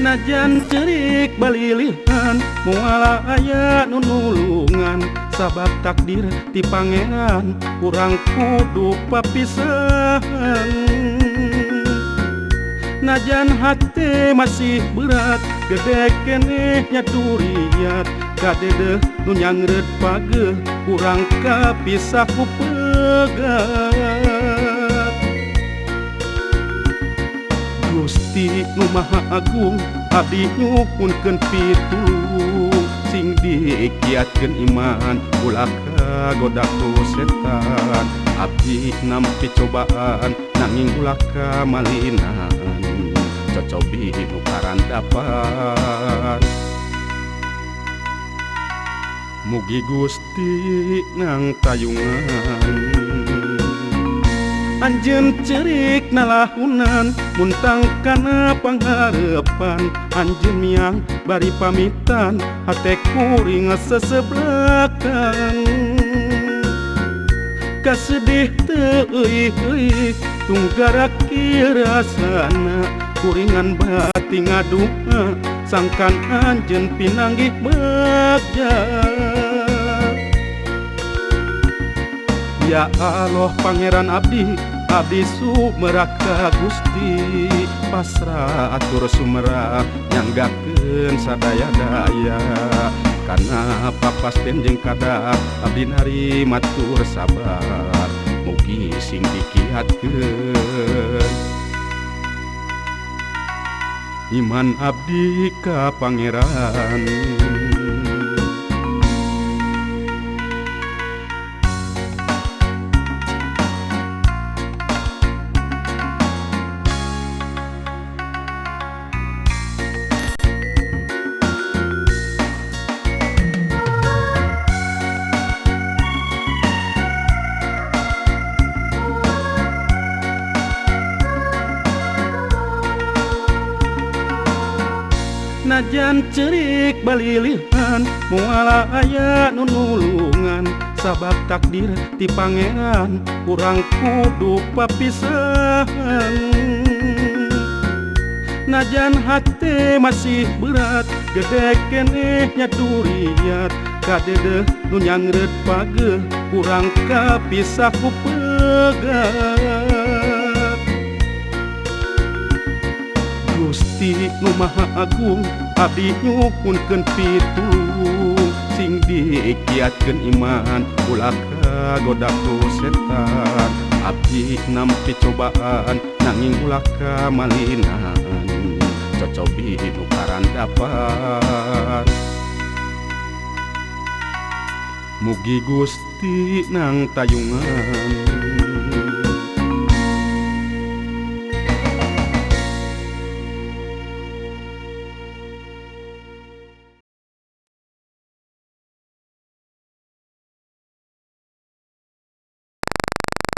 Najan cerik balilihan moal aya nu nulungan sabab takdir ti pangeran urang kudu papisahan. Najan hate masih berat gede keneh nya duriat kadedeh nu nyangreut pageuh urang kapisah ku pegat. Gusti nu Maha Agung abdi nyuhunkeun pitulung sing dikiatkeun iman ulah kagoda ku setan. Abdi nampi cobaan nanging ulah kamalinan cocobi nu karandapan. Mugi Gusti nang tayungan anjeun cerik nalahunan muntang kana panghareupan anjeun miang bari pamitan hate kuring seseblakan. Kasedih teu euih-euih tunggarak kieu rasana kuringan bati ngadua sangkan anjeun pinanggih bagja. Ya Allah Pangeran abdi, abdi sumerah ka Gusti pasrah atur sumerah nyanggakeun sadaya-daya. Kana papasten jeung kadar abdi narima tur sabar mugi sing dikiatkeun iman abdi ka Pangeran. Najan cerik balilihan moal aya nu nulungan sabab takdir ti pangeran urang kudu papisahan. Najan hate masih berat gede keneh nya duriat kadedeh nu nyangreut pageuh urang kapisah ku pegat. Gusti nu Maha Agung abdi nyuhunkeun pitulung sing dikiatkeun iman ulah kagoda ku setan. Abdi nampi cobaan nanging ulah kamalinan cocobi nu karandapan. Mugi Gusti nang tayungan.